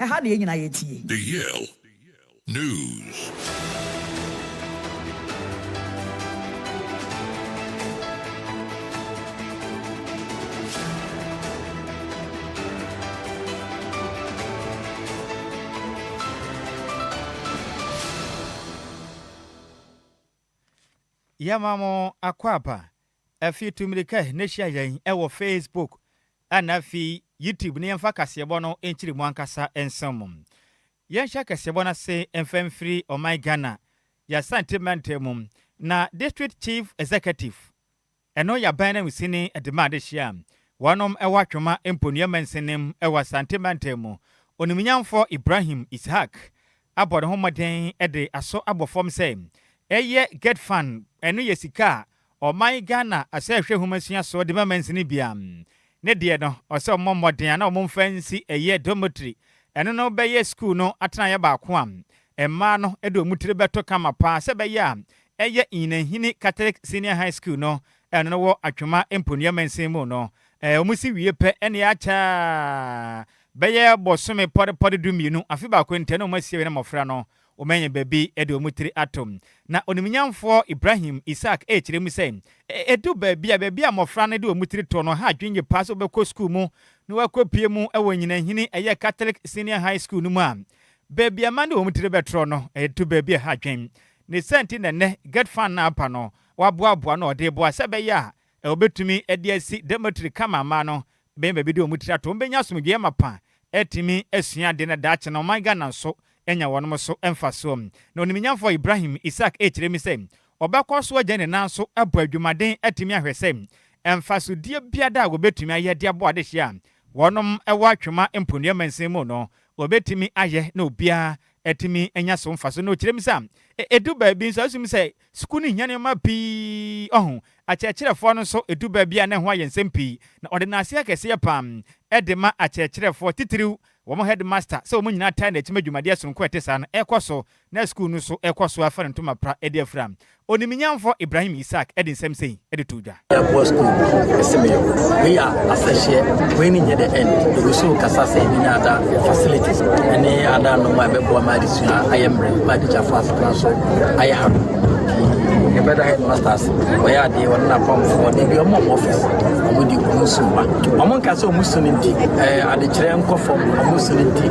Ɛha na yɛn nyinaa yɛtie. The Yale News. Yɛma mo akwaaba. Afei tu mmirika na hyia yɛn wɔ Facebook ɛna afei YouTube na yɛmfa kaseɛbɔ no nkyiri mu ankasa nsɛm mu. Yɛnhyɛ kaseɛbɔ no ase mfa mfiri ɔman Ghana, yɛAsante mantam mu, na District Chief Executive Ɛno yɛ aban nanmusini de ma adehye a wɔnom wɔ Atwoma mponua mansinim wɔ Asante mantam mu. Onimnyamfoɔ Ibrahim Ishaq abɔ ne ho mmɔden de aso abɔ fam sɛ ɛyɛ GetFund, ɛno yɛ sika a ɔman Ghana asɛhwɛ nhomasua soɔ de ma mansini biara ne deɛ no, ɔsɛ wɔmmɔ mmɔden a na wɔmfa nsi ɛyɛ dormitory, ɛno no bɛyɛ sukuu no atenaeɛ baako a mmaa no de wɔn tiri bɛto kama paa sɛ ɛbɛyɛ a Ɛyɛ Nyinahini Catholic Senior High School no a ɛno no wɔ Atwoma Mponua mansin mu no. Wɔn si wie pɛ ɛne akyɛ a bɛyɛ bɔsome pɔrepɔre 12, afe baako ntam na wɔn asi awie na mmɔfra no wɔn anya baabi de wɔn tiri ato. Na onimnyamfoɔ Ibrahim Isaac rekyerɛ mu sɛ, ɛdu baabi a baabi a mmɔfra no de wɔn tiri to no ha adwene yie paa sɛ wɔbɛkɔ sukuu mu na wɔakɔpue mu wɔ Nyinahini ɛyɛ Catholic Senior High School no mu a, baabi a mma no de wɔn tiri bɛtorɔ no, ɛdu baabi a ɛha adwene. Ne saa nti na nnɛ GetFund no aba no, wɔaboaboa ano a wɔde reboa sɛ ɛbɛyɛ a wɔbɛtumi de asi dormitory kama mmaa no bɛnya baabi de wɔn tiri ato, wɔbɛnya asomdwoeɛ mapa atumi asua ade na daakye no ɔman Ghana nso anya wɔnom so mfasoɔ. Na Onimnyamfoɔ Ibrahim Isaac rekyerɛ mu sɛ ɔbɛkɔ so agya ne nan so abɔ adwumaden atumi ahwɛ sɛ mfasodeɛ biada a wɔbɛtumi ayɛ de aboa adehyeɛ a wɔnom wɔ Atwoma Mponua mansin mu no wɔbɛtumi ayɛ na obiara atumi anya so mfaso. Na ɔkyerɛ mu sɛ, ɛdu baabi nso a, wosum sɛ sukuu no hia nneɛma pii. Ɔho, akyerɛkyerɛfoɔ no nso, ɛdu baabi a na ɛho ayɛ nsɛm pii. Na ɔde n'ase akɛseɛ paa de ma akyerɛkyerɛfoɔ, titiriw wɔn headmaster, sɛ wɔn nyinaa taa n'akyi ma dwumadie soronko a ɛte saa no kɔ so, na sukuu no nso kɔ so ara fa ne ntoma pra de afira. Onimnyamfo Ibrahim Isaac de nsɛm sei de too dwa. Yɛboa sukuu bi ɛsɛ meyɛ hɔ. Wei yɛ asɛhyeɛ, wei ne nyɛ the end. Yɛgu so kasa sɛ yɛbɛnya ada facilities ɛne ada nnoɔma a ɛbɛboa ma adesua ayɛ mmerɛ ma atikyafoɔ asetena nso ayɛ hare. Nti yɛbɛda headmaster ase, ɔyɛ adeɛ, ɔne n'apamfoɔ, da bi ɔmo ɔmo office, ɔmo di ɔmo su ba. Ɔmo nka sɛ ɔmo su no nti ɛɛ adekyerɛ nkɔ fam, ɔmo su no nti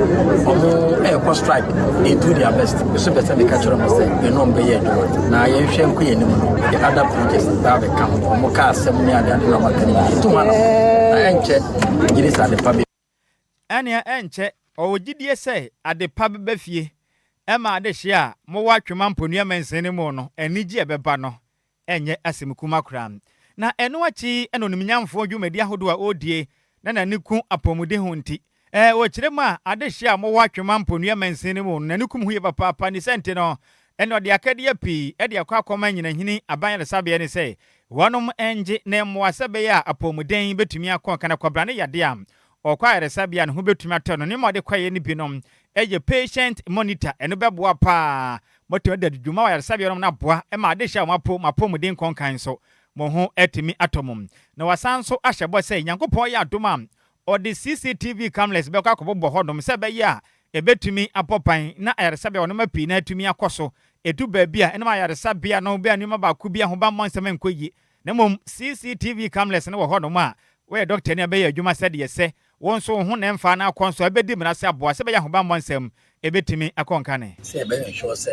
ɔmo ɛɛkɔ strike, they do their best. Nso pɛ sɛ meka kyerɛ ɔmo sɛ yɛne ɔmo bɛyɛ adwuma na yɛnhwɛ nkɔ yɛn anim no, yɛ other projects baa bɛka ho, ɔmo ka asɛm ne ade ade na ɔmo aka no nyinaa yɛtu ho anamɔ na ɛnkyɛ gyidi sɛ ade pa bi. Ɛnea ɛnkyɛ, ɔwɔ gyidie sɛ ade pa bɛba fie ɛma adehyeɛ a mowɔ Atwema Mponua mansin no mu no anigye a ɛbɛba no ɛnyɛ asɛm kuma koraa. Na ɛno akyi na onimnyamfoɔ dwumadi ahodoɔ a ɔredie na n'ani ku apɔmuden ho nti, ɛɛ, ɔkyerɛ mu a, adehyeɛ a mowɔ Atwema Mponua mansin no mu no, n'ani kum ho yie papaapa. Ne saa nti no, ɛna ɔde akadeɛ pii de akɔ akɔma Nyinahini Aban Ayaresabea no sɛ wɔnom ngye na mmoa sɛ ɛbɛyɛ a apɔmuden bɛtumi akɔ nka na kwabrane yadeɛ a ɔkɔ ayaresabea a ne ho bɛtumi atɔ no. Nneɛma a ɔde kɔeɛ no binom yɛ patient monitor, ɛno bɛboa paa Moatumi adi dwuma wɔ ayaresabea nom no aboa ma adehye a wɔapo mo apɔwmuden kɔnkan nso mo ho atumi atɔ mo. Na wɔasan nso ahyɛ bɔ sɛ Nyankopɔn yɛ adom a ɔde CCTV cameras bɛkɔ akɔbobɔ hɔnom sɛ ɛbɛyɛ a ɛbɛtumi abɔ ban na ayaresabea hɔ nnoɔma pii no atumi akɔ so. Ɛdu baabi a ɛnom ayaresabea no bɛ nnoɔma baako bi a ahobammɔ nsɛm nkɔ yie na mmom CCTV cameras no wɔ hɔnom a woyɛ dɔktani a bɛyɛ adwuma sɛdeɛ ɛsɛ. Wo nso wo ho na ɛmfa na akɔ nso a ɛbɛdi mmara sɛ aboa sɛ ɛbɛyɛ ahobammɔ nsɛm ɛbɛtumi akɔ nkane. Sɛ yɛbɛ ensure sɛ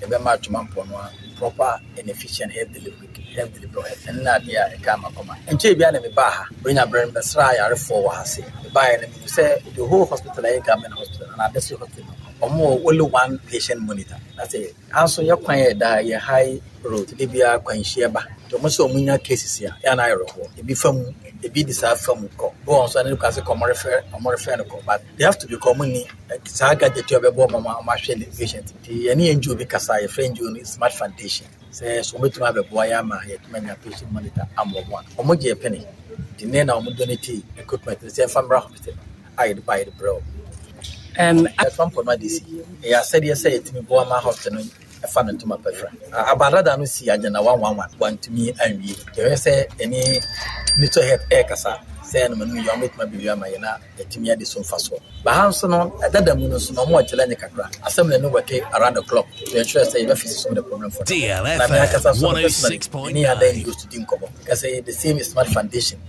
yɛbɛma Atwoma Mponoa proper and efficient health delivery health delivery health ɛno ne adeɛ a ɛkaa m'akoma. Nkyɛɛ biara na mebaa ha, Brenya berɛ no mebɛsraa ayarefoɔ wɔ ha se. Mebaeɛ no mehu sɛ the whole hospital a ɛyɛ government hospital anaa district hospital no wɔn wɔ only one patient monitor na sɛ Ha nso yɛ kwan a ɛda ha yɛ high road da biara kwanhyia ba nti wɔn sɛ wɔn nya cases a yɛ ana ayerɛhoɔ ebi fa mu ebi de saa fa mu kɔ bi wɔn nso ɛne kɔ ase kɔ wɔn refer wɔn refer no kɔ but they have to be kɔ wɔn ni saa gadget yi a ɔbɛbɔ wɔn ama wɔn ahwɛ ne patient nti yɛne NGO bi kasa yɛfrɛ NGO no Smart Foundation sɛ so wɔn bɛtumi abɛboa yɛ ama yɛtumi anya patient monitor ama wɔn a wɔn gye pene nti ne na wɔn donate equipment sɛ ɛfa mmra hospital a yɛde ba yɛde brɛ wɔn. Ɛfa mpɔnma de si, ɛyɛ asɛdeɛ sɛ yɛtumi boa ma hospital no fa ne ntoma pa fira. Aban dada no sii agenda 111, wantumi anwie. Yɛhwɛ sɛ yɛne Ministry of Health ɛrekasa Sɛ ɛnom no yɛ ɔmɛtumi abɛwie ama yɛ na yɛtumi ade so mfa soɔ. Baha nso no, ɛdada mu no nso no, ɔmo wɔ challenge kakra. Assembly no work around the clock to ensure sɛ yɛbɛfix some of the problem for them. Na me ankasa DLFM so no, personally, ne yɛ adan used to di nkɔmmɔ kasɛ the same is Smart Foundation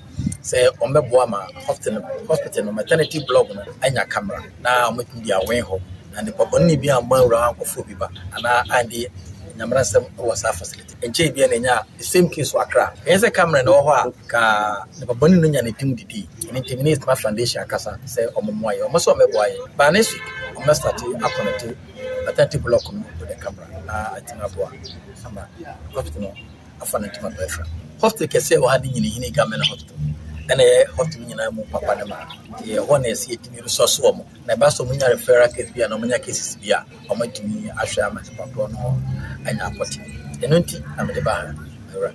sɛ ɔmbɛboa ma hospital no maternity block no anya camera na ɔmɛtumi de awɛn hɔ na nipa bɔne bi a mmɔ awura hɔ ankɔfo bi ba anaa ande nyamera nsɛm wɔ saa facility nkyɛn bi a na nya the same case wɔ Accra. Ɛyɛ sɛ camera na ɛwɔ hɔ a ka nipa bɔne no nya ne tim didi. Ɛno nti mene Smart Foundation akasa sɛ ɔmo mmoa yɛ. Ɔmo sɛ ɔmɛboa yɛ ba next week ɔmo start aconnect maternity block no with the camera na atumi aboa ama hospital no afa ne ntoma dɔ afira. Hospital kɛseɛ wɔ ha ne Nyinahini Government Hospital, ɛna ɛyɛ hospital nyinaa mu papa ne ma nti ɛhɔ na ɛsɛ yɛtumi resource wɔ mo na ɛba sɛ ɔmo nya referral case bi a na ɔmo nya cases bi a, ɔmo atumi ahwɛ ama nipa korɔ no anya apɔte. Ɛno nti na mede ba ha, awura.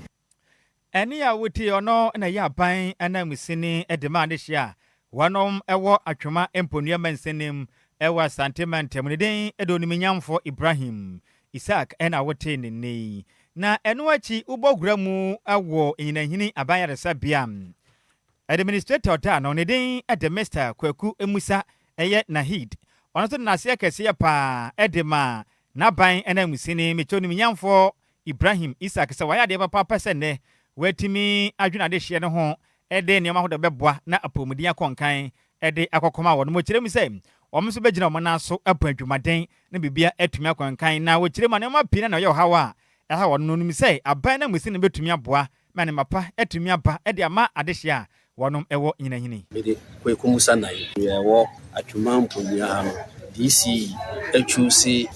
Ɛne a wotie ɔno na ɛyɛ aban ananmusini de maa ne hyia a wɔnom ɛwɔ Atwoma Mponua mansanim ɛwɔ Asante mantam. Ne din de Onimnyamfo Ibrahim Isaac ɛna wotee ne nne yi. Na ɛno akyi wobɔ gura mu ɛwɔ Nyinahini aban yaresabea, administrator da no ne din de Mr Kwaku Musa ɛyɛ Nahid. Ɔno nso de n'aseɛ kɛseɛ paa ɛde ma n'aban ananmusini mekyɛ Onimnyamfoɔ Ibrahim Isaac sɛ wayɛ adeɛ papaapa sɛ nnɛ watumi adwene adehyeɛ no ho ɛde nneɛma ahodoɔ bɛboa na apɔmuden akɔ nkan ɛde akɔkɔma wɔn. Wɔkyerɛ mu sɛ wɔn nso bɛgyina wɔn nan so abɔ adwumaden na biribia atumi akɔ nkan, na wɔkyerɛ mu a nneɛma pii na ɔyɛ ɔhaw a ɛha wɔn no nim sɛ aban na musi no bɛtumi aboa ma nneɛma pa atumi aba ɛde ama adehyeɛ a wɔnom ɛwɔ Nyinahini. Mede Kwaku Musa nan yɛwɔ Atwoma Mponua ha no, DC atwu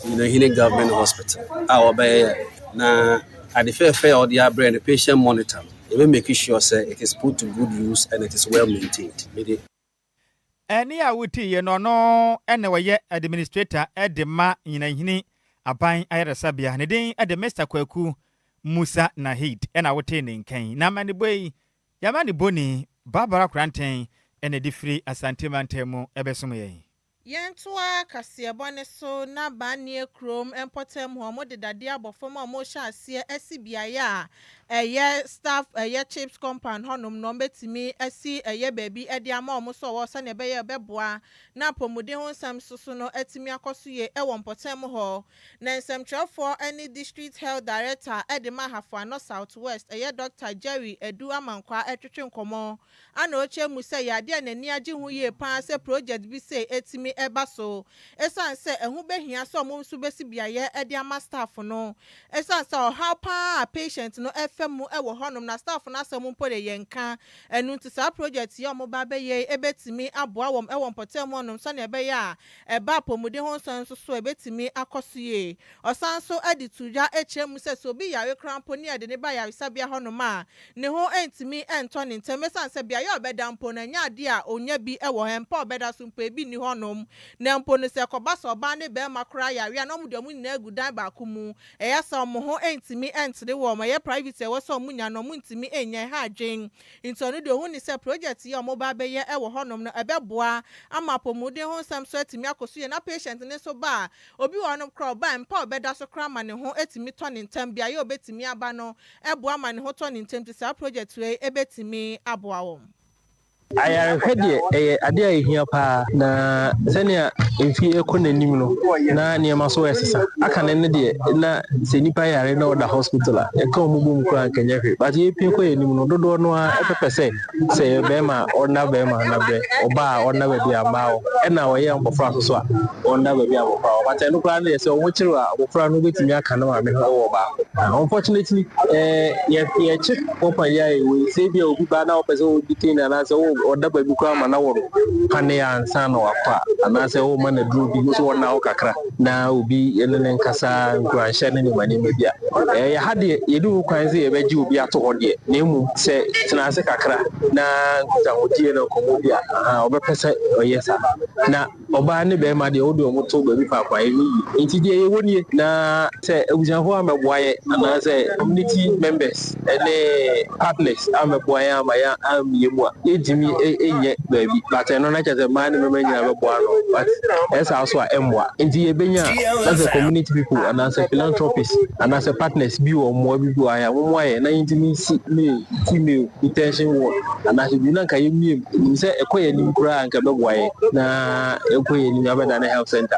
Nyinahini Government Hospital a wɔbɛyɛ na ade fɛɛfɛ a ɔde abrɛ no, patient monitor no, yɛbɛ make sure sɛ it is put to good use and it is well maintained. Mede Ɛne a wotiiɛ no, ɔno ɛna wɔyɛ administrator ɛde ma Nyinahini aban ayaresabea. Ne din ɛde Mr Kwaku Musa Nahid ɛna wotee ne nkan. Na amanebɔ yi yɛama ne bɔni Barbara Koranten ɛna de firi Asante mantam mu ɛbɛsom yɛn. Yɛntoa kaseɛbɔ ne so na Bannie kurom mpɔtam hɔ, wɔde dadeɛ abɔ fam a wɔrehyɛ aseɛ asi beaeɛ a ɛyɛ staff ɛyɛ CHPS compound hɔnom na wɔbɛtumi asi ɛyɛ baabi de ama wɔn so wɔ sɛnea ɛbɛyɛ ɛbɛboa na apɔmuden ho nsɛm soso no atumi akɔ so yie ɛwɔ mpɔtam hɔ. Na nsɛmtwerɛfoɔ ne district health director de ma Ahafo Ano South West, ɛyɛ Dr Jerry Edu Amankwa, ɛtwetwe nkɔmɔ ana ɔkyerɛ mu sɛ yadeɛ a n'ani agye ho yie paa sɛ project bi sɛ etumi ɛba so, ɛsiane sɛ ɛho bɛhia sɛ ɔmo nso bɛsi beaeɛ de ama staff no, ɛsiane sɛ ɔhaw paa a patient no ɛfɛ mu ɛwɔ hɔnom na staff no asɛm mpo de yɛn ka. Ɛno nti saa project yi a ɔmo ba bɛyɛ ɛbɛtumi aboa wɔn ɛwɔ mpɔtam hɔnom sɛnea ɛbɛyɛ a ɛba apɔmuden ho nsɛm nso so ɛbɛtumi akɔ so yie. Ɔsan so ɛde to dwa ɛkyerɛ mu sɛ sɛ obi yare koraa mpo ne yɛde ne ba yaresabea hɔnom a, ne ho ntumi ntɔ ne ntɛm, ɛsiane sɛ beaeɛ a ɔbɛda mpo no ɛnyɛ adeɛ a onya bi ɛwɔ hɔ, mpa a ɔbɛda so mpo ebi nni hɔnom. Na mpo no sɛ ɛkɔba sɛ ɔbaa ne bɛrima koraa yare a, na ɔmo de ɔmo nyinaa agu dan baako mu, ɛyɛ sɛ ɔmo ho ntumi ntere wɔ ɔmo ɛyɛ private ɛwɔ sɛ ɔmo nya no, ɔmo ntumi nya ɛha adwen. Nti ɔno deɛ ohun ni sɛ project yi a ɔmo ba bɛyɛ ɛwɔ hɔnom no ɛbɛboa ama apɔmuden ho nsɛm so atumi akɔ so yie, na patient ne so ba a, obi wɔ hɔnom koraa ɔba mpa a ɔbɛda so koraa ma ne ho atumi tɔ ne ntɛm, beaeɛ a obɛtumi aba no ɛboa ma ne ho tɔ ne ntɛm. Ti saa project wei ɛbɛtumi aboa wɔn. Ayarehwɛ deɛ, ɛyɛ adeɛ a ɛhia paa, na sɛnea mfie ɛkɔ n'anim no na nneɛma so ɛsesa aka ne ne deɛ, na sɛ nipa yare na ɔda hospital a, yɛka ɔmo bom koraa nkɛnyɛ hwee, but yɛpie kɔ yɛn anim no, dodoɔ no ara ɛpɛpɛ sɛ ɛyɛ bɛrima a ɔnna bɛrima na brɛ, ɔbaa a ɔnna baabi a mmaa wɔ, ɛna ɔyɛ mmɔfra nso so a ɔnna baabi a mmɔfra wɔ. But ɛno koraa no yɛ sɛ ɔmo kyerɛw a, abɔfra no bɛtumi aka ne maame ho wɔ baako. Unfortunately, yɛ yɛkye kɔmpa yi a yɛwɔ yi, sɛ ebi a obi ba na ɔpɛ sɛ ɔdetain anaasɛ ɔda baabi koraa ma na wɔ no pane ansa na wakɔ a, anaasɛ ɔma no aduro bi nso wɔna hɔ kakra na obi ne ne nkasa nkuranhyɛ ne nneɛma nneɛma bi a ɛyɛ ha deɛ, yɛde wo kwan sɛ yɛbɛgye obi ato hɔ deɛ, na mmom sɛ tena ase kakra na nkitahodie no nkɔmmɔ bi a, ɔbɛpɛ sɛ ɔyɛ saa na Ɔbaa ne bɛrima deɛ, wode ɔmo to baabi faako a, ɛnyɛ yie. Nti deɛ yɛwɔ nie, na sɛ abusuafoɔ amɛboa yɛ anaasɛ community members ɛne partners amɛboa yɛ ama yɛ amyɛ mu a, yɛntumi ɛnyɛ baabi. But ɛno no kyerɛ sɛ mmaa ne mmarima nyinaa bɛboa no, but ɛsaa so a ɛmmoa. Nti yɛbɛnya na sɛ community people anaasɛ philanthropists anaasɛ partners bi wɔ mmoa bi bi wɔ ayɛ a, wɔmmoa yɛ na yɛntumi nsi male, female detention ward anaasɛ bi na nka yɛmmiem nim sɛ ɛkɔ yɛn anim koraa, nka bɛboa yɛ na ɛkɔ yɛn anim abɛda ne health center.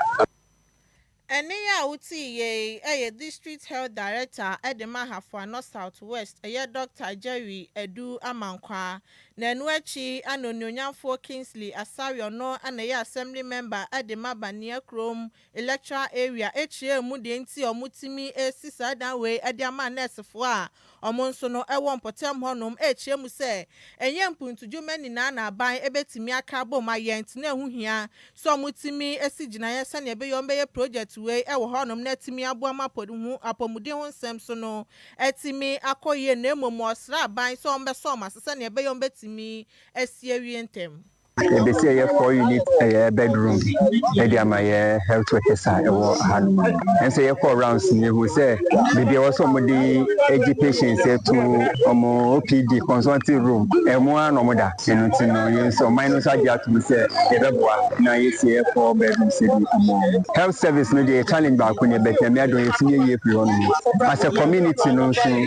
Ɛne yɛ a wotii yei ɛyɛ District Health Director ɛde ma Ahafo South West, ɛyɛ Dr Jerry Edu Amankwa. Na ɛno akyi ana Onuonyamfoɔ Kingsley Asare, ɔno ana ɛyɛ Assembly Member ɛde ma Bania Kurom Electoral Area, ekyirɛ mu deɛ nti a wɔtumi esi saa dan wei ɛde ama nɛɛsefoɔ a ɔmo nso no ɛwɔ mpɔtam hɔnom. Ekyirɛ mu sɛ ɛnyɛ mpuntudwuma nyinaa na aban ebetumi aka abom ayɛ, nti na ɛho hia sɛ ɔmo tumi esi gyinaeɛ sɛnea ɛbɛyɛ ɔmo bɛyɛ project wei ɛwɔ hɔnom na ɛtumi aboa ma apɔmuden ho nsɛm so no ɛtumi akɔ yie. Na mmom ɔsrɛ aban sɛ ɔmo bɛsɔ ɔmo ase sɛnea ɛbɛyɛ ɔmo bɛtumi asi awie ntɛm. Yɛbɛsi ɛyɛ four unit, ɛyɛ bedroom ɛde ama yɛ health workers a ɛwɔ ha no. Ɛnso yɛkɔ rounds no, yɛhu sɛ baabi a ɛwɔ sɛ ɔmode agye patients ɛto ɔmo OPD, consulting room, ɛmo ara na ɔmo da. Ɛno nti no, yɛn nso ɔman no nso agye atom sɛ yɛbɛboa na yɛsi ɛyɛ four bedrooms bi ama ɔmo. Health service no deɛ, challenge baako ne ɛbɛtɛ mi adɔn yɛtumi yɛ firi hɔ nom. As a community no nso,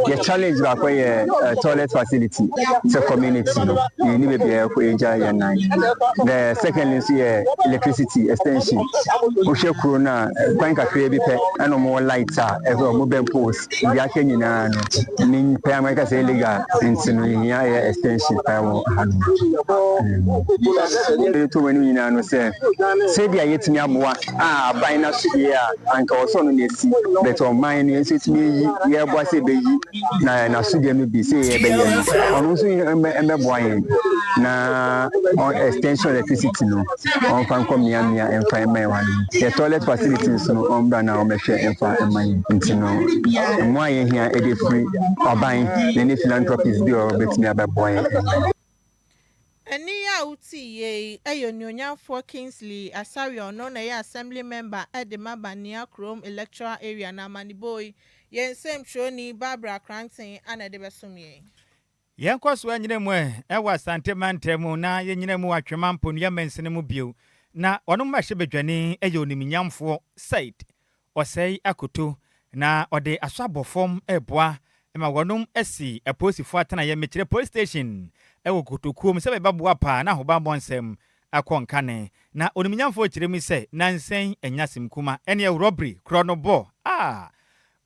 yɛ challenge baako yɛ toilet facility. Sɛ community no, yɛni baabi a yɛkɔ yɛgya yɛn nan. The secondly nso yɛ electricity extension. Wohwɛ kuro no a, kwan kakra bi pɛ ɛna ɔmo wɔ light a ɛfɛ ɔmo bɛn post. Deɛ aka nyinaa no ne pɛ ama ɛka sɛ illegal, nti no yɛhia yɛ extension paa wɔ ha no. To wɔn anim nyinaa no sɛ sɛdeɛ yɛtumi aboa a aban no so deɛ a anka ɔsɔ no na esi, but ɔman no nso tumi yi yɛboa sɛ ɛbɛyi na n'asodeɛ no bi sɛ yɛbɛyɛ no, ɔno nso mbɛboa yɛn na extension electricity no, ɔmfa nkɔ mmeammea mfa mma yɛn hɔ no. Yɛ toilet facilities no, ɔmbra na ɔmmɛhwɛ mfa mma yɛn. Nti no, mmoa a yɛhia ɛde firi ɔban na ne philanthropist bi a ɔbɛtumi abɛboa yɛn. Ɛne a wotii yei ɛyɛ Onuonyamfoɔ Kingsley Asare, ɔno na ɛyɛ Assembly Member ɛde ma Bania Kurom Electoral Area. Na amaniboi yɛn nsɛmtwerɛni Barbara Kranten ana ɛde bɛsom yɛn. Yɛnkɔ so anyina mu ɛ ɛwɔ Asante mantam mu na yɛnyina mu Atwema Mponua mansini mu bio. Na ɔno mmarahyɛ badwani ɛyɛ onimnyamfoɔ Said Ɔsɛe Akoto, na ɔde aso abɔ fam ɛreboa ma wɔnom asi apolisifoɔ atenaeɛ, mekyerɛ police station, ɛwɔ Kotokuom sɛ bɛbɛboa paa na ahobammɔ nsɛm akɔ nkane. Na onimnyamfoɔ kyerɛ mu sɛ nansɛn ɛnya asɛm kuma ɛne robbery korɔ no bɔ a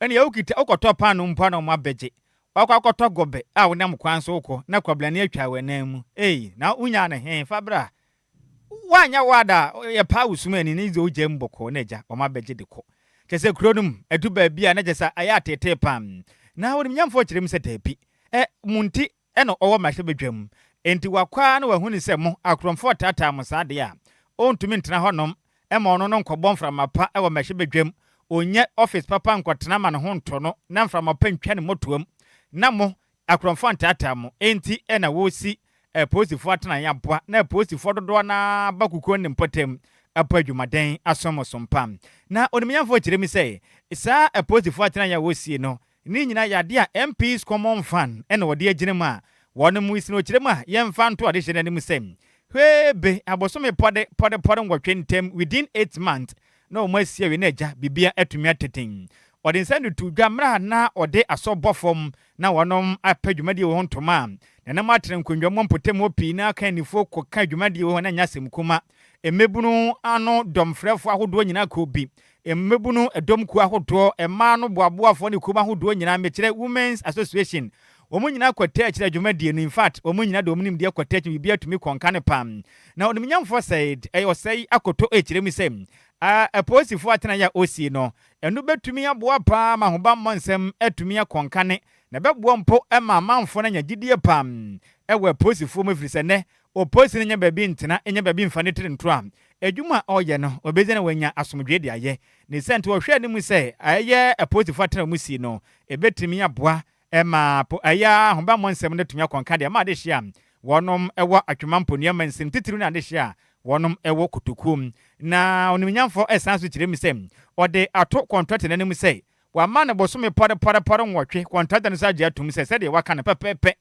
ɛne wokita wokɔtɔ paano mpo a na ɔmo abɛgye. Wakɔ akɔtɔ gɔbɛ a wonam kwan so wokɔ na kwablane atwa w'anan mu ei, na wonya ne he fa bra woanyɛ wada yɛ paa wo sum ani ne dze wogya mu bɔkɔɔ na agya ɔma abɛgye de kɔ. Kyɛ sɛ kuro no mu adu baabi a na kyɛ sɛ ayɛ atetee pam. Na onimnyamfoɔ kyerɛ mu sɛ daabi ɛ mo nti ɛna ɔwɔ mmarahyɛ badwam, enti wakɔ a na wahu ne sɛ mo akorɔmfoɔ taataa mo saa deɛ a, ɔntumi ntena hɔnom ɛma ɔno no nkɔbɔ mframa pa ɛwɔ mmarahyɛ badwam, ɔnyɛ office papa nkɔtena ma ne ho ntɔ no na mframa pa ntwa ne mmɔtoam na mo akorɔmfoɔ ntaataa mo. Enti ɛna wɔresi apolisifoɔ atenaeɛ aboa na apolisifoɔ dodoɔ naa ba kukuo ne mpɔtam apɔ adwumaden asom so mpa. Na onimnyamfoɔ kyerɛ mu sɛ saa apolisifoɔ atenaeɛ a wɔresie no ne nyinaa yɛ adeɛ a MPs Common Fund ɛna wɔde agyina mu a wɔn mu si no. Kyerɛ mu a yɛmfa nto adehyɛ no anim sɛ hwee abosome pɔde pɔde pɔde 8 ntam, within 8 months, na wɔn asi awie na agya biribia atumi ateten. Ɔde nsa no to dwa mmerɛ a na ɔde asɔ bɔ fam na wɔnom apɛ dwumadie wɔ ho ntoma a nanam atena nkonnwa mu mpɔtam hɔ pii na akannifoɔ kɔka dwumadie wɔ hɔ na nyɛ asɛm kuma. Mmabunu ano dɔmfrɛfoɔ ahodoɔ nyinaa kɔ bi, mmabunu ɛdɔm kuo ahodoɔ, mmaa no boaboafoɔ ne kuom ahodoɔ nyinaa, mekyerɛ women's association, wɔn nyinaa kɔtɛ akyerɛ dwumadie no. In fact, wɔn nyinaa de wɔn nimdeɛ kɔtɛ akyerɛ biribi atumi kɔnka ne pam. Na onimnyamfoɔ sɛ ɛyɛ Ɔsɛe Akoto akyerɛ mu sɛ apolisifoɔ atenaeɛ a ɔsie no, ɛno bɛtumi aboa paa ma ahobammɔ nsɛm atumi akɔnka ne na ɛbɛboa mpo ma amanfoɔ no anya gyidie pam ɛwɔ apolisifoɔ mu, ɛfiri sɛ nnɛ opolisi no nya baabi ntena, nya baabi mfa ne tiri nto a, adwuma a ɔreyɛ no ɔbɛgye na wanya asomdwe de ayɛ ne sɛ. Nti wɔhwɛ anim sɛ ɛyɛ apolisifoɔ atena mu sie no ɛbɛtumi aboa ɛma ɛyɛ ahobammɔ nsɛm no atumi akɔnka deɛ ma adehyeɛ a wɔnom ɛwɔ Atwema Mponua mansin titiri ne adehyeɛ a. wɔnom ɛwɔ kotokuo mu. Na onimnyamfoɔ ɛsan so kyerɛ mu sɛ ɔde ato contractor n'anim sɛ wama no bosome pɔrepɔrepɔre 8. Contractor no nso agye atom sɛ sɛdeɛ waka no pɛpɛɛpɛ,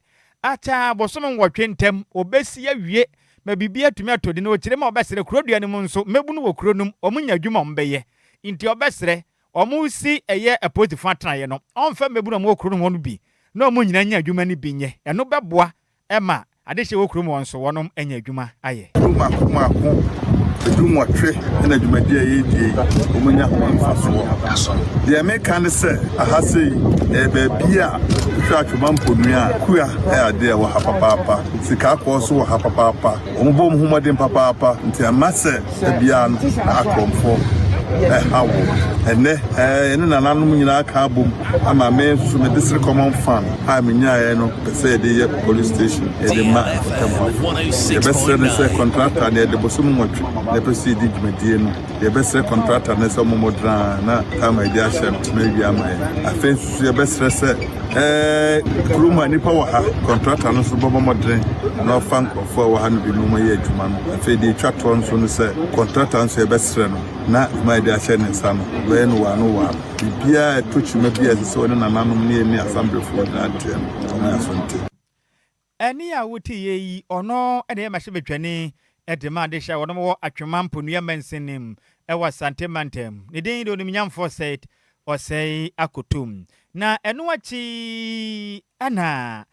akyɛ bosome 8 ntam obɛsi awie ma biribi atumi atɔ di. Na ɔkyerɛ mu a, ɔbɛsrɛ kurodua no mu nso, mmɛbu no wɔ kuro no mu, ɔmo nya adwuma a ɔmo bɛyɛ, nti ɔbɛsrɛ ɔmo si ɛyɛ apolisifoɔ atenaeɛ no, ɔmfa mmɛbu no ɔmo wɔ kuro no mu hɔ no bi na ɔmo nyinaa nya adwuma no bi nyɛ. Ɛno bɛboa ɛma adehyɛ wɔ kurom hɔ nso wɔnom anya adwuma ayɛ. Mako mako 18 ɛna dwumadi a yɛredie yi, wɔn nya ho mfasoɔ. Deɛ meka ne sɛ aha sei ɛyɛ baabi a wohwɛ Atwoma Mponua a, kua ɛyɛ adeɛ a ɛwɔ ha papaapa, sika akɔɔ so wɔ ha papaapa, wɔn bɔ wɔn ho mmɔden papaapa, nti ama sɛ ebiara no na akorɔmfoɔ ɛha wɔ. Ɛnɛ ɛne nananom nyinaa ka abom ama me nso me district common fund a menyaeɛ no pɛ sɛ yɛde yɛ police station yɛde ma mpɔtam. Yɛbɛsrɛ no sɛ contractor no, yɛde bosom 8 na ɛpɛ sɛ yɛdi dwumadie no. Yɛbɛsrɛ contractor no sɛ ɔmmɔmmɔdraa na time a yɛde ahyɛ no tumi awie ama yɛn. Afei nso so yɛbɛsrɛ sɛ kurom a nnipa wɔ ha, contractor no nso bɛbɔ mmɔden na ɔfa nkurɔfoɔ a wɔ ha no bi na wɔyɛ adwuma no. Afei deɛ ɛtwa toɔ nso no sɛ contractor nso, yɛbɛsrɛ no na dwuma a yɛde ahyɛ ne nsa no, ɔbɛyɛ no waano waano. Biribiara ɛtɔ kyima bi a ɛsɛ sɛ ɔne nananom ne yɛne asambrefoɔ nyinaa teɛ no, ɔmo yɛ aso nte. Ɛne a wote yɛ yi, ɔno ɛna yɛ mmarahyɛbadwani ɛde ma adehyɛ a wɔnom wɔ Atwema Mponua mansinim ɛwɔ Asante mantam. Ne din de Onimnyamfoɔ Seth Ɔsɛe Akotom. Na ɛno akyi ɛna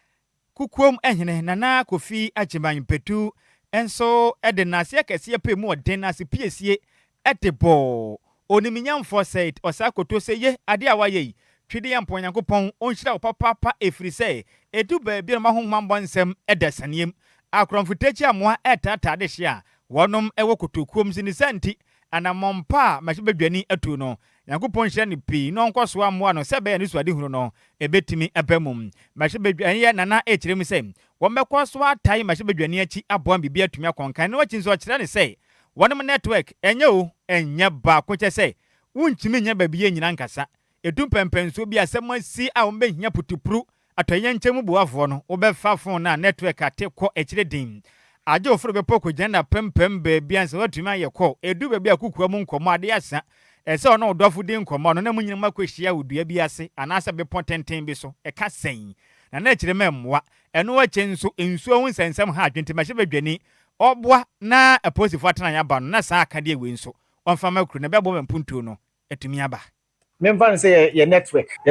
Kukuom ɛhene Nana Kofi Agyeman Mpetu nso ɛde n'aseɛ kɛseɛ pɛ mu ɔden n'ase piesie ɛde bɔɔ Onimnyamfoɔ Seth Ɔsɛe Akoto sɛ ye adeɛ a wayɛ yi, twede yɛ mpɔ Nyankopɔn ɔnhyira wo papaapa, ɛfiri sɛ ɛdu baabi a ɔma honhom nsɛm ɛda saneɛm akorɔmfo takyi amoa ɛtaataa de hye a wɔnom ɛwɔ kotokuom si ne sa. Nti anammɔmpa a mmarahyɛbadwani atu no, Nyankopɔn nhyira no pii na ɔnkɔ so amoa no sɛ ɛbɛyɛ ne suadehunu no ɛbɛtumi ɛbɛ mu. Mmarahyɛbadwani yɛ Nana ɛkyerɛ mu sɛ wɔmmɛkɔ so atae mmarahyɛbadwani akyi aboa biribi atumi akɔnkan. Na wakyi nso ɔkyerɛ ne sɛ wɔnom network ɛnyɛ o, ɛnyɛ baako kyɛ sɛ wontumi nyɛ baabi yɛ nyina nkasa. Ɛdu mpɛmpɛnsoɔ bi asɛm asi a wɔmbɛhia putupuru atɔyɛ nkyɛn mu boafoɔ no, wobɛfa phone a network ate kɔ akyire den, agye oforo bɛpɔ kɔgyina na pɛmpɛm baabi ansa watumi ayɛ kɔ. Ɛdu baabi a kukua mu nkɔmmɔ ade asa, ɛsɛ ɔne ɔdɔfo di nkɔmmɔ no na mu nyina mu akɔhyia wɔ dua bi ase anaasɛ bepɔ tenten bi so. Ɛka sɛn na akyerɛ ma mmoa. Ɛno akyi nso, nsuo ho nsɛnsɛm ha adwene, nti mmarahyɛbadwani ɔboa na apolisifoɔ atena aba no na saa akadeɛ wei nso ɔmfa ma kuro na ɛbɛboa ma mpuntuo no atumi aba. Memfa no sɛ yɛ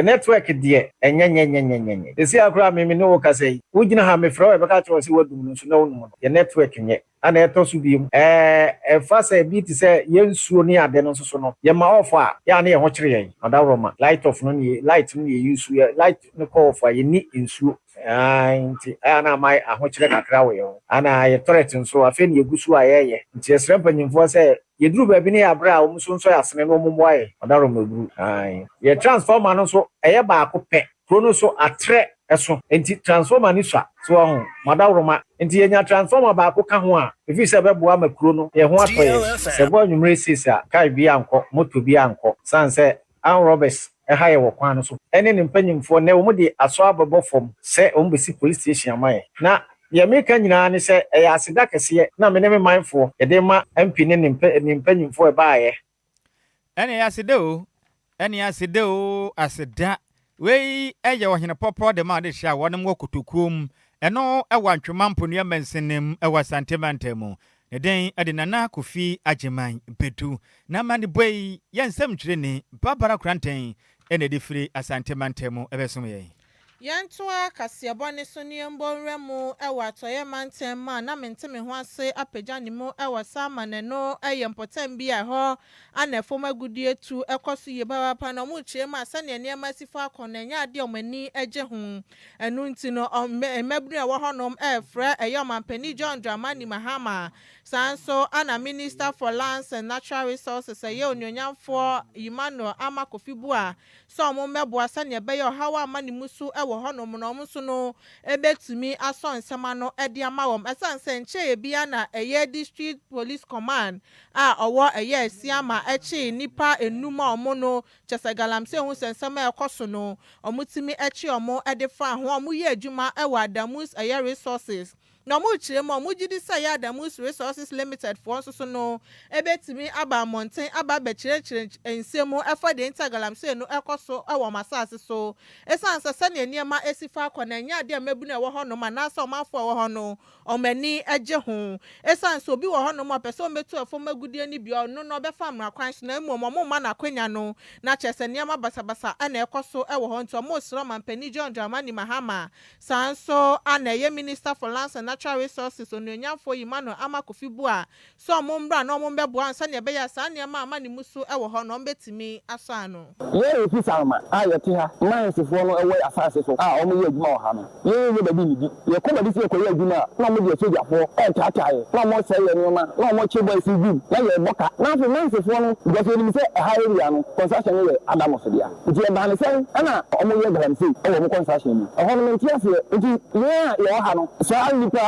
network deɛ, ɛnyɛ nyɛ nyɛ nyɛ nyɛ nyɛ esi akora me ne wo kasa yi, wogyina ha, mefrɛ wo, ɛbɛka kyerɛ wo sɛ woadum no nso na wonum no. Yɛ network nyɛ. Ana ɛtɔ so bio, ɛfa sɛ bi te sɛ yɛn nsuo ne ade no nso so no, yɛma off a, yɛ a ne yɛn ho kyerɛ yɛn ɔdaworoma. Light off no ne light no ne yɛ use yɛ light no kɔ off a, yɛni nsuo. Nti ɛyɛ na ama ahokyerɛ kakra wɔ yɛn ho. Ana yɛ toilet nso, afei ne yɛgu so a yɛyɛ, nti yɛsrɛ mpanyinfoɔ sɛ yɛduru baabi ne yɛ aberɛ a wɔn nso yɛ asene na wɔn mmoa yɛ ɔdaworoma eburu. Yɛ transformer no nso ɛyɛ baako pɛ. Kuro no nso atrɛ ɛso, nti transformer ni sua so wɔ ho madaworoma, nti yɛnya transformer baako ka ho a, efi sɛ ɛbɛboa ama kuro no yɛn ho atɔ yɛn. Sɛ ɛbɔ anwummerɛ 6 a, kaa bi ankɔ, moto bi ankɔ, san sɛ armed robbers ɛha yɛ wɔ kwan no so. Ɛne ne mpanyinfoɔ nɛ wɔn de asɔ abɛbɔ fam sɛ wɔn bɛsi police station ama yɛn. Na deɛ meka nyinaa ne sɛ ɛyɛ aseda kɛseɛ na me ne me manfoɔ yɛde ma MP ne ne mpanyinfoɔ ɛbaayɛ. Ɛne aseda o, ɛne aseda o, aseda wei ɛyɛ ɔhene pɔpɔ de ma ade hyɛ a wɔnom wɔ kotokuom, ɛno ɛwɔ Antwema Mponua mansinim ɛwɔ Asante mantam mu. Ne den ɛde Nana Kofi Agyeman Bɛdu. Na ama ne bɔ yi yɛ nsɛm twerɛni Barbara Korantɛn ɛna ɛde firi Asante mantam mu ɛbɛsom yɛn. Yɛntoa kaseɛbɔ ne so ne yɛmbɔ nwura mu ɛwɔ Atɔeɛ mantam mu a na mente me ho ase apagya ne mu ɛwɔ Sama n'ano ɛyɛ mpɔtam bi a ɛhɔ ana fam agudie tu ɛkɔ so yie papaapa. Na ɔmo kyerɛ mu a, sɛnea nneɛma si fa akɔ no, ɛnyɛ adeɛ a ɔmo ani gye ho. Ɛno nti no, mmabunu a ɛwɔ hɔnom ɛɛfrɛ ɛyɛ Ɔmampanin John Dramani Mahama, saa nso ana Minister for Lands and Natural Resources, ɛyɛ Onuonyamfoɔ Emmanuel Armah Kofi Buah, sɛ ɔmo mmɛboa sɛnea ɛbɛyɛ ɔhaw ama ne mu so ɛwɔ hɔnom na ɔmo nso no ebetumi asɔ nsɛm ano ɛde ama wɔn. Ɛsan sɛ nkyɛn bia na ɛyɛ District Police Command a ɔwɔ ɛyɛ Esiama ɛkyi nipa enum a ɔmo no kyɛ sɛ galamsey ho nsɛnsɛm a ɛkɔ so no, ɔmo tumi ɛkyi ɔmo ɛde fa ho. Ɔmo yɛ adwuma ɛwɔ Adamus ɛyɛ Resources. Na wɔn rekyerɛ mu a, wɔn gye di sɛ ɛyɛ Adamus Resources Limited foɔ nso so no ebetumi aba mmɔnten aba abɛkyerɛkyerɛ nsɛm mu ɛfa deɛ nti a galamsey no ɛkɔ so ɛwɔ wɔn asase so, ɛsiane sɛ sɛnea nneɛma esi fa akɔ na ɛnyɛ adeɛ a mmabunu a ɛwɔ hɔnom anaasɛ ɔmanfoɔ a ɛwɔ hɔ no wɔn ani gye ho, ɛsiane sɛ obi wɔ hɔnom a ɔpɛ sɛ ɔmmɛtu ɛfam agudeɛ no bi, ɔno no ɔbɛfa mmara kwan so, na mmom ɔmo mma n'akonnwa no na kyerɛ sɛ nneɛma basabasa ɛna ɛkɔ so ɛwɔ hɔ. Nti ɔmo resrɛ ɔmampanin John Dramani Mahama, saa nso ana ɛyɛ Minister for Lands and Natural Resources, Onuonyamfoɔ Emmanuel Armah Kofi Buah, sɛ ɔmo mbra na ɔmo mbɛboa sɛnea ɛbɛyɛ a saa nneɛma a ama ne mu so ɛwɔ hɔ na ɔmo bɛtumi asɔ ano. Yɛn efi Sarma a yɛte ha, minesfoɔ no ɛwɔ asase so a wɔn yɛ adwuma wɔ ha no, yɛn nyɛ baabi nidi. Yɛkɔ baabi sɛ yɛkɔyɛ adwuma a, na wɔn de asogyafoɔ ɛretaataa yɛ, na wɔn sɛe yɛ nneɛma, na wɔn kye boys gum na yɛrebɔ ka. Na afei minesfoɔ no, because yɛnim sɛ ɛha area no construction no yɛ Adamus dea, nti ɛbaa ne sɛn ɛna wɔn yɛ galamsey ɛwɔ wɔn construction mu ɛhɔ no? Mente aseɛ. Nti yɛn a yɛwɔ ha no, saa nipa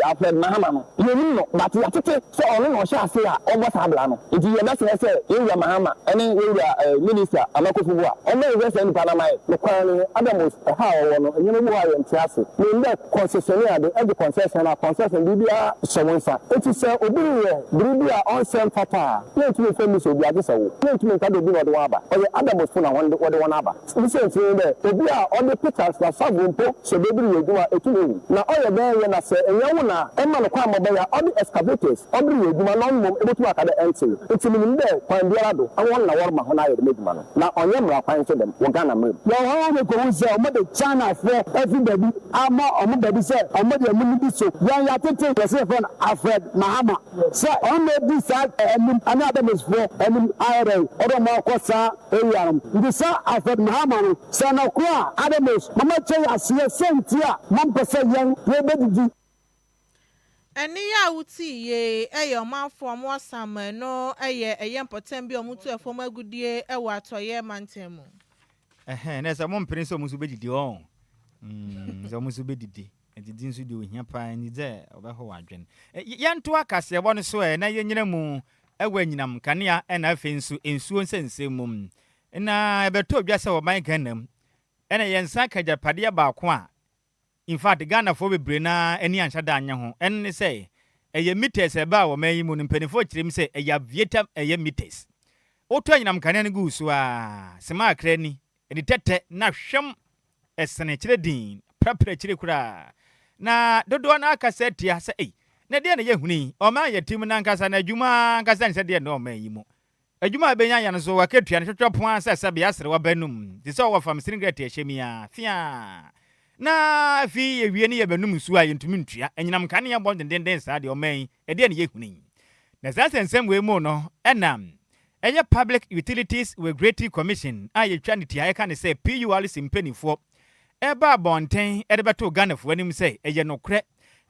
Alfred Mahama no, yɛnim no, but yɛatete sɛ ɔno na ɔhyɛ ase a ɔbɔ saa bra no. Nti yɛbɛsrɛ sɛ yɛwura Mahama ɛne yɛwura Minister Armah Kofi Buah ɔmo nhwɛ saa nipa no ama yɛ. Nokware no, Adamus ɛha a ɔwɔ no, nneɛma bi wɔ hɔ a yɛnte ase. Menim dɛ concession ade ɛgye concession a, concession biribiara hyɛ wo nsa. Nti sɛ obi reyɛ biribi a ɔnsɛ mfata a, yɛntumi mfa mmi sɛ obi agye sɛ wo. Yɛntumi nka dɛ obi na ɔde wɔn aba. Ɔyɛ Adamus fo na wɔn wɔde wɔn aba. Ne sɛntiri ne dɛ obi a ɔde pickaxe na shovel mpo hyɛ beebi reyɛ adwuma etumi wu. Na ɔyɛ dɛn yɛ na sɛ ɛnyɛ wo na ɛma no kwan ma ɔbɛyɛ a ɔde excavators ɔde reyɛ adwuma na ɔmmom ebotumi aka dɛ ɛntew? Nti menim dɛ kwan biara do wɔn na wɔrema hɔn ayɛ dɛm adwuma no, na ɔnyɛ mmara kwan so dɛm wɔ Ghana mmerɛ mu. Yɛwɔ hɔ a mekɔhu sɛ ɔmode Chinafoɔ afi baabi ama ɔmo baabi sɛ ɔmo deɛ ɔmo nidi so. Yɛn yɛatete yɛsɛ yɛfrɛ no Alfred Mahama sɛ ɔno na edi saa anim ɛne Adamusfoɔ anim ayɛ dɛ ɔde ɔmo akɔ saa area no. Nti sɛ Alfred Mahama no sɛ nɔkoro a, Adamus mama kyɛ yɛ aseɛ sɛ nti a mompɛ sɛ yɛn yɛbɛdidi. Ɛne yɛ a wotii yie ɛyɛ ɔmanfoɔ a wɔwɔ Saman no, ɛyɛ mpɔtam bi a wɔtu ɛfam agudie ɛwɔ Atɔeɛ mantam mu. Ɛhɛn, na sɛ mompene sɛ ɔmo nso bɛdidi ɔ sɛ ɔmo nso bɛdidi adidi nso deɛ ohia paa ni sɛ ɔbɛhɔ wɔ adwene. Yɛnto akaseɛbɔ no so ɛ na yɛnyina mu ɛwɔ anyinam kanea ɛna afei nso nsuo nsɛnsɛm mu. Na ɛbɛtɔ dwa sɛ ɔman Ghana mu ɛna yɛn nsa ka agyapadeɛ baako a in fact Ghanafoɔ bebree naa ani anhyɛ da anyɛ ho. Ɛno ne sɛ ɛyɛ meters ɛba a wɔman yi mu no, mpanimfoɔ kyerɛ mu sɛ ɛyɛ aviator, ɛyɛ meters. Wotɔ anyinam kanea no gu so a, sema akra ni ɛde tɛtɛ na hwɛm ɛsene kyerɛ din prapra akyire koraa, na dodoɔ no akasa atia sɛ, ei, na deɛ na yɛhunu yi, ɔman yɛ tim nankasa na adwuma ankasa ne sɛ deɛ na ɔman yi mu adwuma a bɛnya yɛ no so wakatua no twɛtwɛ po a sɛ sɛbe asere waba num te sɛ ɔwɔ fam singlet ɛhyɛ mi a fia. Na afei yɛwie ne yɛbɛnum nsuo a yɛntumi ntua anyinam kanea bɔ dendenden saa deɛ, ɔman yi ɛdeɛ ne yɛhunu yi? Na saa nsɛnsɛm wei mu no, ɛnam ɛyɛ Public Utilities Regulatory Commission a yɛtwa ne tia ɛka ne sɛ PURC mpanimfoɔ ɛba abɔnten ɛde bɛto Ghanafoɔ anim sɛ ɛyɛ nokorɛ,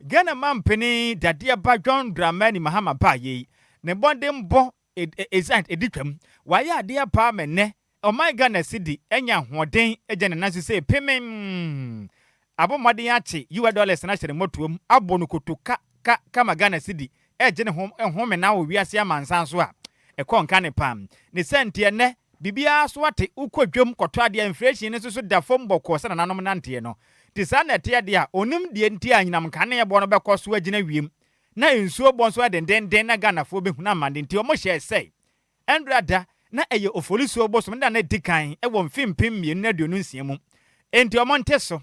Ghana mampanin dadeɛ ba John Dramani Mahama baa yei ne bɔdenbɔ ɛsiane ɛdi twam wayɛ adeɛ paa ma nnɛ ɔman Ghana cedi anya ahoɔden agya ne nan so sɛ pemem abɔ mmɔden akye US dollars no ahyɛ ne mmɔtoam abɔ no koto ka ka kama. Ghana cedi ɛgye ne ho home na wɔ wiase amansan so a ɛkɔ nka ne pam ne sɛ. Nti ɛnnɛ biribiara so ate, wokɔ dwam kɔtɔ adeɛ, inflation no nso so da fam bɔkɔɔ sɛ nananom nanteɛ no. Nti saa na ɛteɛ deɛ a, onim deɛ nti a anyinam kanea bɔ no bɛkɔ so agyina wiem na nsuo bɔ nso ɛdendenden na Ghanafoɔ bɛhunu amande. Nti ɔmo hyɛ sɛ ɛndra da na ɛyɛ Oforisuo bosom da na ɛdi kan ɛwɔ mfe 2026 mu, enti ɔmo nte so.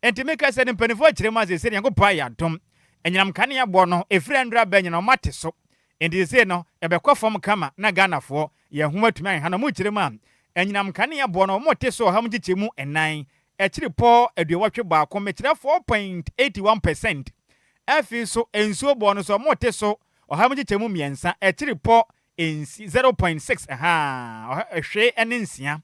Enti meka sɛ ne mpanimfoɔ kyerɛ mu ase sɛ Nyankopɔn ayɛ adom, anyinam kanea boɔ no ɛfiri ɛndra bɛ nyina ɔmo ate so. Enti sesei no ɛbɛkɔ fam kama na Ghanafoɔ yɛn ho atumi aheha no. Ɔmo kyerɛ mu a, anyinam kanea boɔ no ɔmo te so 4.81%, mekyerɛ 4.81%. Afei so nsuo boɔ no so ɔmo te so 3.5%, ɛha ɛhwee ne nsia,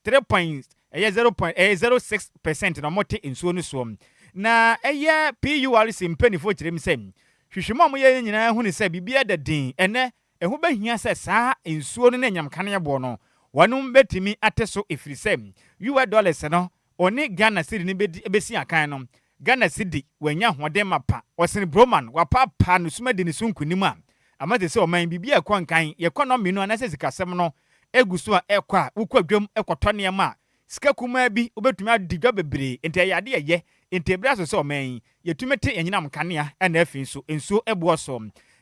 3 point ɛyɛ 0 point ɛyɛ 06% na ɔmo te nsuo no soɔ. Na ɛyɛ PURC mpanimfoɔ kyerɛ mu sɛ hwehwɛmu a wɔyɛ nyinaa hu ne sɛ biribiara da din. Ɛnɛ ɛho bɛhia sɛ saa nsuo no ne anyam kanea boɔ no wɔn bɛtumi ate so, ɛfiri sɛ US dollars no ɔne Ghana cedi no bɛsi akan no, Ghana cedi wanya ahoɔden ma pa ɔsene Broman wapaapaa no suma di ne so nkonim a ama te sɛ ɔman biribi a ɛkɔ nkan yɛ economy no anaasɛ sikasɛm no egu so a ɛkɔ a wokɔ dwam ɛkɔtɔ nneɛma a sika kumaa bi wobɛtumi adi dwa bebree. Nti ɛyɛ ade ɛyɛ. Enti ɛberɛ aso sɛ ɔman yi, yɛtumi te anyinam nkanea na afei nso nsuo boɔ so.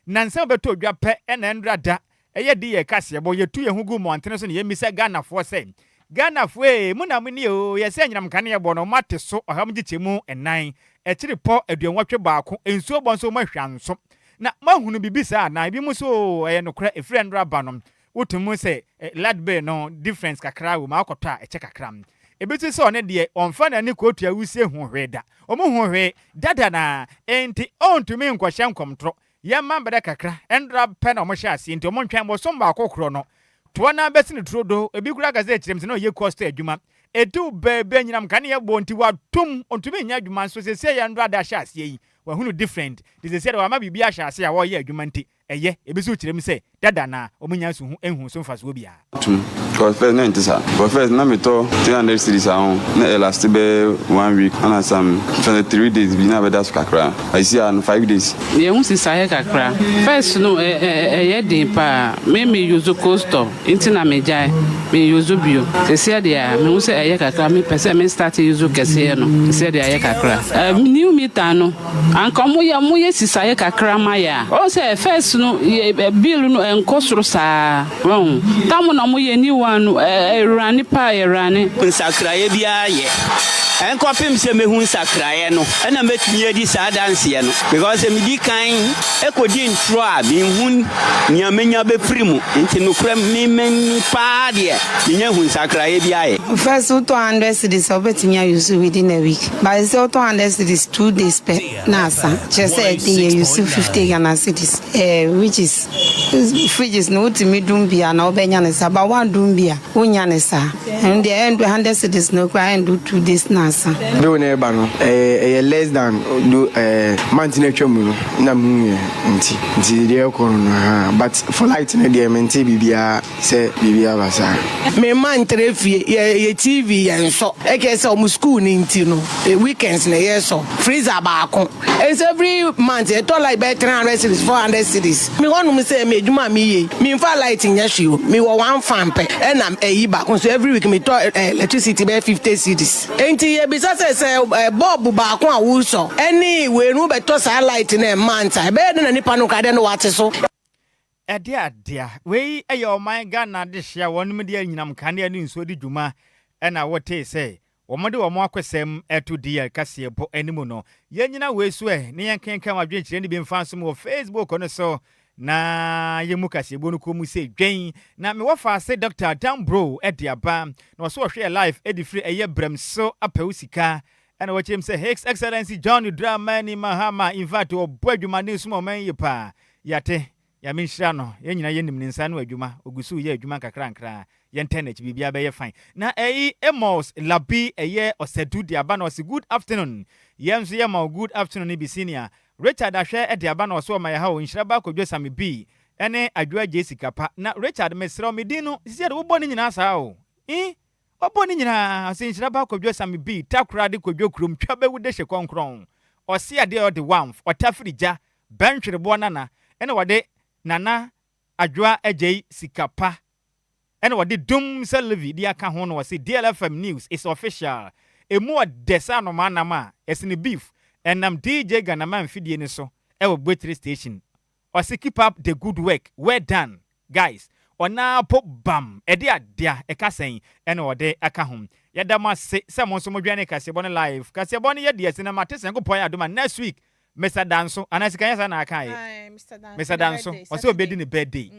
Nnansa bɛtɔ dwa pɛ na ɛndra da ɛyɛ de yɛ kaseɛbɔ, yɛtu yɛn ho gu mmɔntene so na yɛmmisa Ghanafoɔ sɛ, Ghanafoɔ ee, mo na monie oo, yɛsɛ anyinam nkanea boɔ no moate so ɔha mu nkyekyɛmu nnan, akyiri pɔ aduonwɔtwe baako, nsuo bɔ nso moahwa nso. Na moahunu biribi saa anaa? Ebinom nso oo, ɛyɛ nokorɛ, ɛfiri ɛndra ba no, Wotumi hu sɛ light bill no difference kakra wɔ mu a wokɔtɔ a ɛkyɛ kakra. Ebi nso sɛ ɔno deɛ ɔmfa n'ani kɔtua wusie hu hwee da. Ɔmo hu hwee dada na enti ɔntumi nkɔhyɛ nkɔmtorɔ. Yɛmma mbrɛ kakra, ndra pɛ na ɔmo hyɛ aseɛ nti ɔmo ntwɛn bosom baako korɔ no toɔ no ara bɛsi no turodoo. Ebi koraa ka sɛ kyerɛm sɛ na ɔyɛ kɔstɔ adwuma. Ɛduu baabi anyinam nkanea bɔɔ nti watom ɔntumi nyɛ adwuma nso seesei yɛ ndra da ahyɛ aseɛ yi wahunu different nti seesei deɛ wama biribi ahyɛ aseɛ a ɔreyɛ adwuma nti Ɛyɛ, ebi nso kyerɛ mu sɛ dada na wɔnnya nsu ho nhuu so mfasoɔ biara. Tum, cause first na ɛnte saa. But first na metɔ 300 cedis a ho na ɛ last bɛyɛ one week ana some fɛn 3 days bi na abɛda so kakra. But sisi a no 5 days. Yɛn ho sisaeɛ kakra. First no ɛyɛ den paa. Me me use cold store nti na me gyae me use bio. Seseɛ deɛ a mehu sɛ ɛyɛ kakra me pɛ sɛ me start use kɛseɛ no seseɛ deɛ ayɛ kakra. New meter no anka ɔmo yɛ ɔmo yɛ sisaeɛ kakra ma yɛ a. Ɔhu sɛ first no yɛ bill no ɛnkɔ soro saa wahu. Tam na ɔmo yɛ new one no ɛrane paa ɛrane. Nsakraeɛ biara yɛ. Ɛnkɔpem sɛ mɛhu nsakraeɛ no ɛna mɛtumi adi saa adanseɛ no because sɛ medi kan ɛkɔdi ntorɔ a menhu nea mɛnya bɛfiri mu nti nokorɛ me m'ani paa deɛ menya hu nsakraeɛ biara yɛ. First wotɔ 100 cedis a wobɛtumi a use within a week, but sɛ wotɔ 100 cedis, 2 days pɛ na asa. Kyerɛ sɛ ɛde yɛ use 50 Ghana cedis, which is fridges no wotumi dum bi a na wobɛnya ne saa, but woandum bi a wonya ne saa. Ɛno deɛ ɛndu 100 cedis no koraa, ɛndu 2 days na asa. Bill na ɛba no ɛyɛ less than do month na atwa mu no na mu yɛ nti deɛ ɛkɔ no ha, but for light no deɛ mente biribiara sɛ biribiara ba saa. Mema ntere fie yɛ TV yɛ nsɔ ɛkɛ sɛ ɔmo school ne nti no weekends na yɛ sɔ freezer baako. Nso every month yɛtɔ light bɛyɛ 300 cedis, 400 cedis. Mi hɔnom sɛ mi adwuma mi yie mi nfa light nyɛ hwee o. Mi wɔ one fan pɛ ɛna ɛyi baako so. Every week mi tɔ electricity bɛyɛ 50 cedis. Nti yɛbisa sɛ bulb baako a wosɔ ɛne wei no bɛtɔ saa light no month a ɛbɛyɛ de na nipa no koraa de no wate so. Ɛde adea wei yɛ ɔman Ghana de hyia wɔn de anyinam kanea ne nsuo di dwuma ɛna wɔtee sɛ wɔn de wɔn akɔsɛm ɛto DL kaseɛbɔ anim no. Yɛnyina wei so ɛ ne yɛnkenkan adwenkyerɛ no bi mfa nso mu wɔ Facebook no so na yɛmu kaseɛbɔ no kɔ mu sɛ dwen na mewɔ faase Dr. Dambro ɛde aba na wɔso wɔhwɛ live ɛde firi ɛyɛ brɛm so apɛw sika ɛna wɔkyerɛ mu sɛ His Excellency John Dramani Mahama, in fact ɔbɔ adwumaden som ɔman yie paa. Yɛate, Nyame nhyira no. Yɛn nyinaa yɛnim ne nsa no adwuma, ogu so yɛ adwuma nkakrankra. Yɛntɛn n'akyi, biribiara bɛyɛ fine. Na ɛyi Amos Labi ɛyɛ ɔsɛdu de aba na ɔse good afternoon. Yɛn nso yɛma wo good afternoon no bi. Senior Richard ahwɛ ɛde aba na ɔso ɔma yɛ ha o nhyira ba akɔdwo same bi ɛne Adwoa gye sika pa. Na Richard, mesrɛ wo, me din no sisi yɛde wobɔ ne nyinaa saa o i wɔbɔ ne nyinaa ɔsɛ nhyira ba akɔdwo same bi takora de kɔdwo kurom twa bɛwu de hye kɔnkrɔn ɔse adeɛ ɔde wamf ɔtafiri gya bɛntwereboɔ nana ɛna wɔde Nana Adwoa Agyei sika pa ɛna wɔde dum sɛ Levi de aka ho no. Wɔse DLFM news is official, emu ɔdɛ sɛ anomaa nam a ɛsene beef ɛnam DJ Ghanaman mfidie no so ɛwɔ Buetire station. Ɔse keep up the good work, well done guys. Ɔnaa po bam ɛde adea ɛka sɛn ɛna ɔde aka ho. Yɛda mo ase sɛ mo nso modwene kaseɛbɔ no live. Kaseɛbɔ no yɛ deɛ si na mate sɛ Nyankopɔn yɛ adom a next week Mr Danso anaa sika nyɛ saa na aka yɛ Mr Danso ɔsɛ obɛdi ne birthday.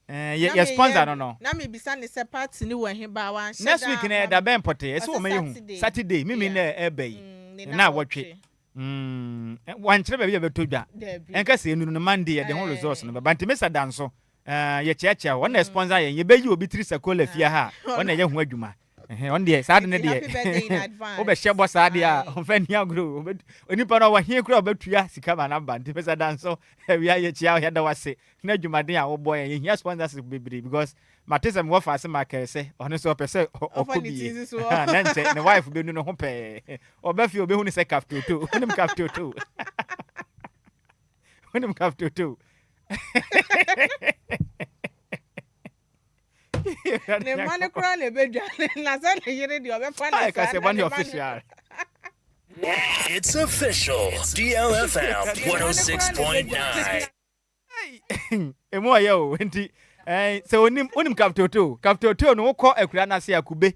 Yɛ sponsor no. Na mebisa ne sɛ party ni wɔ he ba wanhyɛ. Next week na ɛda bɛn pɔtɛ ɛsɛ wɔn yɛ hu Saturday mimi na ɛbɛ yi na awɔtwe wankyerɛ baabi a bɛtɔ dwa ɛnka sɛ enuru no Monday yɛde ho results no bɛba. Nti Mr Danso, yɛkyerɛkyerɛ hɔ ɔna sponsor yɛn. Yɛbɛyi obi tiri sakola fie ha a ɔna ɛyɛ ho adwuma. Ɔno deɛ saa de ne deɛ wobɛhyɛ bɔ saa deɛ a ɔmfa ni agorɔ. Onipa no ɔwɔ he kora ɔbɛtua sika ma naba. Nti Mr Danso, awia yɛkyia, yɛda wase na adwumaden a wobɔ yɛn. Yɛhia sponsors bebree because mate sɛ mewɔ faase ma kɛrɛ sɛ ɔno nso ɔpɛ sɛ ɔkɔ bie na nkyɛ ne wife bɛnu ne ho pɛɛ. Ɔbɛ fie ɔbɛhu ne sɛ kaftoto. Wonim kaftoto? Wonim kaftoto? Ne mma no koraa na ɛbɛdwane na sɛ ne yere deɛ ɔbɛfa ne saa. Kasɛ bɔ ne official. It's official. DLFM 106.9. Emu ɔyɛ o. Nti sɛ onim, onim kaptoto kaptoto no, wokɔ akura no ase akube,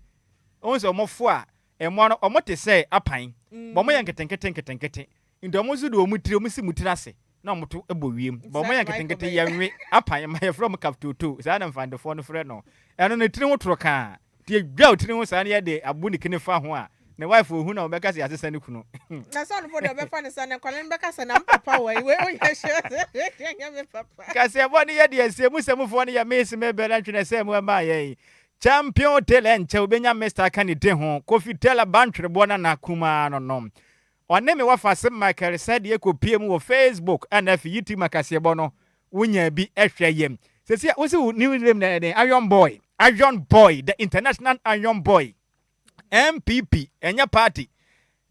ohun sɛ ɔmo fo a, ɛmoa no ɔmo te sɛ apan bɔn, ɔmo yɛ nketenkete nketenkete, nti ɔmo nso de ɔmo tiri, ɔmo si mu tiri ase na ɔmo to bɔ wiem bɔn. Ɔmo yɛ nketenkete, yɛnwe apan ma yɛfrɛ ɔmo kaptoto. Saa na mfantefoɔ no frɛ no. Ɛno ne tiri ho toro kaa nti edwa o tiri ho saa ne yɛde abo ne kene fa ho a, ne wife ohun na ɔbɛka sɛ yɛasesa ne kunu. Na sɛ ɔno deɛ ɔbɛfa ne sa ne nkɔla no bɛka sɛ na mpapa wɔ yi wei onyɛ hyɛ nyɛ me papa. Kaseɛbɔ no yɛ deɛ sie mu sɛmufoɔ no yɛ mesi mebɛrɛ ntwene sɛ mu ɛma yɛn Champion Taylor nkyɛ wobɛnya Mr. Ka ne din ho Kofi Taylor bantwereboɔ nana kumaa no ɔne me wɔfa se Michael sɛdeɛ kɔpie mu wɔ Facebook ɛna afi YouTube. Akaseɛbɔ no wonya bi ɛhwɛ yam sɛsi a wosi wo new name na ɛdɛn? Iron Boy, Iron Boy, the international Iron Boy, NPP, ɛnyɛ party,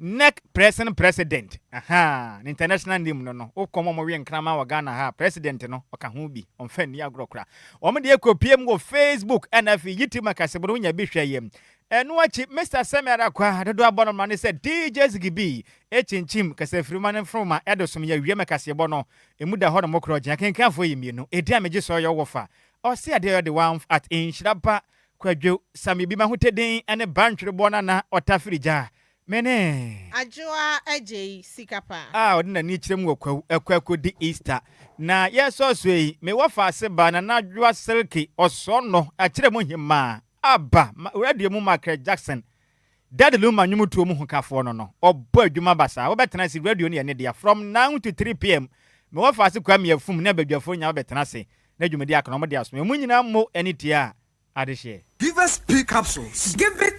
neck pressing president. Aha ne international name no wokɔm ɔmo we nkrama wɔ Ghana ha. President no ɔka ho bi, ɔmfa nni agorɔ kora. Ɔmo deɛ kɔpie mu wɔ Facebook ɛna afei YouTube akasɛbɔ no wonya bi hwɛ yam. Ɛno akyi, Mr Sɛmi Arakwa dodo abɔ no ma ne sɛ DJ Zigibi ɛkyinkyim kasafirima ne mforoma ɛde som yɛ wiem. Kaseɛbɔ no ɛmu da hɔ no mokorɔ gyina kenkanfoɔ yi mmienu ɛdi a megye sɛ ɔyɛ wɔ fa ɔse adeɛ ɔyɛ de one at nhyira ba Kwadwo Sami bi ma ho teden ne bantwereboɔ nana ɔtafiri gya mene. Adwoa Agye yi sika paa. A ɔde n'ani kyerɛ mu wɔ Kwawu ɛkɔ akɔdi Easter na yɛsɔɔso yi, mewɔ faase ba Nana Adwoa Silky ɔsɔ no akyerɛ mu hemaa aba radio mu. Michael Jackson, Daddy Lumba nnwomtoɔ mu hokafoɔ no ɔbɔ adwuma basaa. Wobɛtena ase, radio no yɛ ne dea from 9 to 3 p.m. Mewɔ faase kwa mmiafum ne abadwafoɔ nyinaa wobɛtena ase na dwumadi akɔnɔ ɔmo de asom mu nyinaa mo ani tie a adehyeɛ. Give us P capsules. Give it.